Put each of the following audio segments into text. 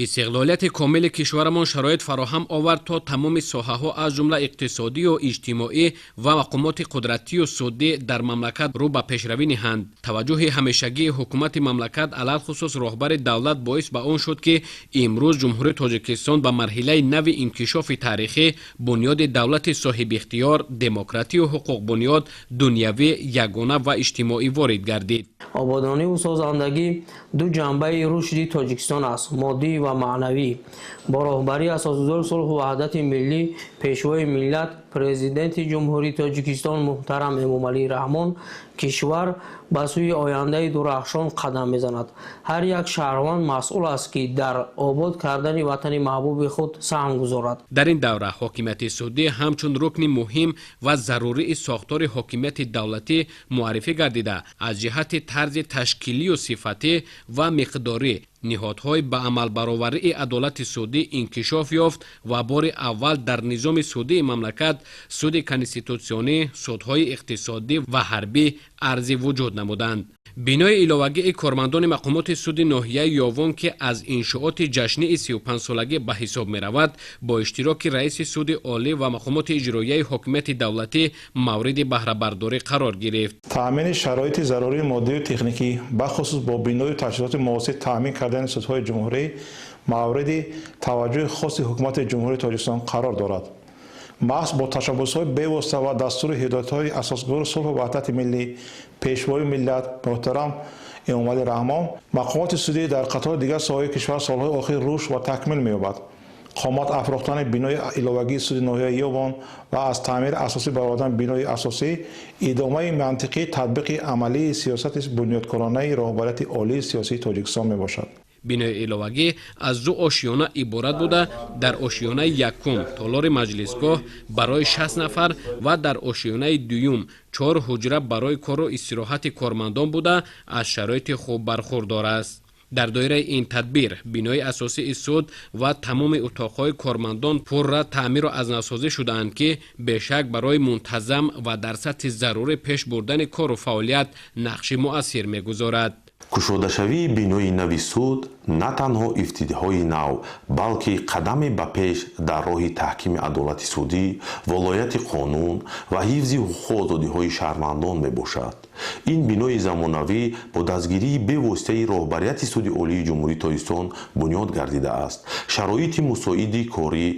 Истиқлолияти комили кишварамон шароит фароҳам овард, то тамоми соҳаҳо, аз ҷумла иқтисодию иҷтимоӣ ва мақомоти қудратию судӣ дар мамлакат рӯ ба пешравӣ ниҳанд. Таваҷҷӯҳи ҳамешагии ҳукумати мамлакат, алалхусус роҳбари давлат, боис ба он шуд, ки имрӯз Ҷумҳурии Тоҷикистон ба марҳилаи нави инкишофи таърихӣ, бунёди давлати соҳибихтиёр, демократию ҳуқуқбунёд, дунявӣ, ягона ва иҷтимоӣ ворид гардид. Ободониву созандагӣ ду ҷанбаи рушди Тоҷикистон аст: моддӣ ва маънавӣ. Бо роҳбарии Асосгузори сулҳу ваҳдати миллӣ, Пешвои миллат, Президенти Ҷумҳурии Тоҷикистон муҳтарам Эмомалӣ Раҳмон кишвар ба сӯи ояндаи дурахшон қадам мезанад. Ҳар як шаҳрванд масъул аст, ки дар обод кардани ватани маҳбуби худ саҳм гузорад. Дар ин давра ҳокимияти судӣ ҳамчун рукни муҳим ва зарурии сохтори ҳокимияти давлатӣ муаррифӣ гардида, аз ҷиҳати тарзи ташкилию сифатӣ ва миқдорӣ ниҳодҳои ба амалбароварии адолати судӣ инкишоф ёфт ва бори аввал дар низоми судии мамлакат суди конститутсионӣ, судҳои иқтисодӣ ва ҳарбӣ арзи вуҷуд намуданд. Бинои иловагии кормандони мақомоти суди ноҳияи Ёвон, ки аз иншооти ҷашнии 35-солагӣ ба ҳисоб меравад, бо иштироки раиси суди олӣ ва мақомоти иҷроияи ҳокимияти давлатӣ мавриди баҳрабардорӣ қарор гирифт. Таъмини шароити зарурии моддию техникӣ, бахусус бо биною таҷҳизоти муосир таъмин кардани судҳои ҷумҳурӣ, мавриди таваҷҷӯҳи хоси Ҳукумати Ҷумҳурии Тоҷикистон қарор дорад. Маҳз бо ташаббусҳои бевосита ва дастуру ҳидоятҳои Асосгузори сулҳу ваҳдати миллӣ, Пешвои миллат муҳтарам Эмомалӣ Раҳмон мақомоти судӣ дар қатори дигар соҳаҳои кишвар солҳои охир рушд ва такмил меёбад. Қомат афрохтани бинои иловагии суди ноҳияи Ёвон ва аз таъмири асосӣ баровардани бинои асосӣ идомаи мантиқии татбиқи амалии сиёсати бунёдкоронаи роҳбарияти олии сиёсии Тоҷикистон мебошад. Бинои иловагӣ аз ду ошёна иборат буда, дар ошёнаи якум толори маҷлисгоҳ барои 60 нафар ва дар ошёнаи дуюм чор ҳуҷра барои кору истироҳати кормандон буда, аз шароити хуб бархурдор аст. Дар доираи ин тадбир бинои асосии суд ва тамоми утоқҳои кормандон пурра таъмиру азнавсозӣ шудаанд, ки бешак барои мунтазам ва дар сатҳи зарурӣ пеш бурдани кору фаъолият нақши муассир мегузорад. Кушодашавии бинои нави суд на танҳо ифтитиҳои нав, балки қадаме ба пеш дар роҳи таҳкими адолати судӣ, волояти қонун ва ҳифзи ҳуқуқу озодиҳои шаҳрвандон мебошад. Ин бинои замонавӣ бо дастгирии бевоситаи роҳбарияти Суди Олии Ҷумҳурии Тоҷикистон бунёд гардидааст. Шароити мусоиди корӣ,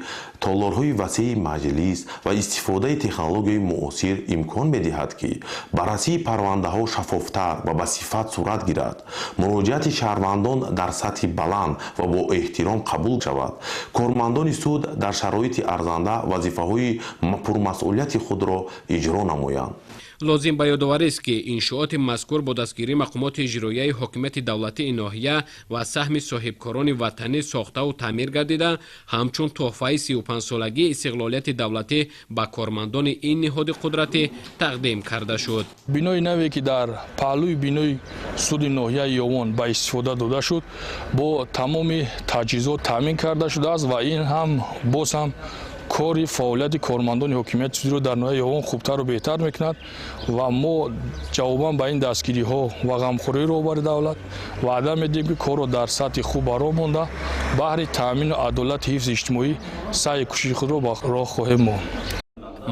толорҳои васеи маҷлис ва истифодаи технологияи муосир имкон медиҳад, ки баррасии парвандаҳо шаффофтар ва ба сифат сурат гирад, муроҷиати шаҳрвандон дар сатҳи баланд ва бо эҳтиром қабул шавад, кормандони суд дар шароити арзанда вазифаҳои пурмасъулияти худро иҷро намоянд. Лозим ба ёдоварист, ки иншооти мазкур бо дастгирии мақомоти иҷроияи ҳокимияти давлатии ноҳия ва саҳми соҳибкорони ватанӣ сохтаву таъмир гардида, ҳамчун тӯҳфаи 35-солагии истиқлолияти давлатӣ ба кормандони ин ниҳоди қудратӣ тақдим карда шуд. Бинои наве, ки дар паҳлӯи бинои суди ноҳияи Ёвон ба истифода дода шуд, бо тамоми таҷҳизот таъмин карда шудааст ва ин ҳам боз ҳам кори фаъолияти кормандони ҳокимияти судиро дар ноҳияи Ёвон хубтару беҳтар мекунад. Ва мо ҷавобан ба ин дастгириҳо ва ғамхории роҳбари давлат ваъда медиҳем, ки корро дар сатҳи хуб ба роҳ монда, баҳри таъмину адолати ҳифзи иҷтимоӣ саъю кӯшиши худро ба роҳ хоҳем монд.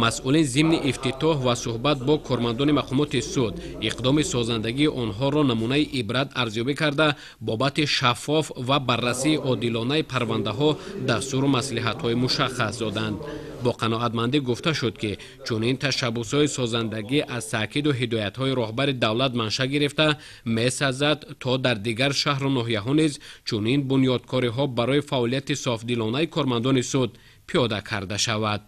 Масъулин зимни ифтитоҳ ва суҳбат бо кормандони мақомоти суд иқдоми созандагии онҳоро намунаи ибрат арзёбӣ карда, бобати шаффоф ва баррасии одилонаи парвандаҳо дастуру маслиҳатҳои мушаххас доданд. Бо қаноатмандӣ гуфта шуд, ки чунин ташаббусҳои созандагӣ аз таъкиду ҳидоятҳои роҳбари давлат манша гирифта, месазад, то дар дигар шаҳру ноҳияҳо низ чунин бунёдкориҳо барои фаъолияти софдилонаи кормандони суд пиёда карда шавад.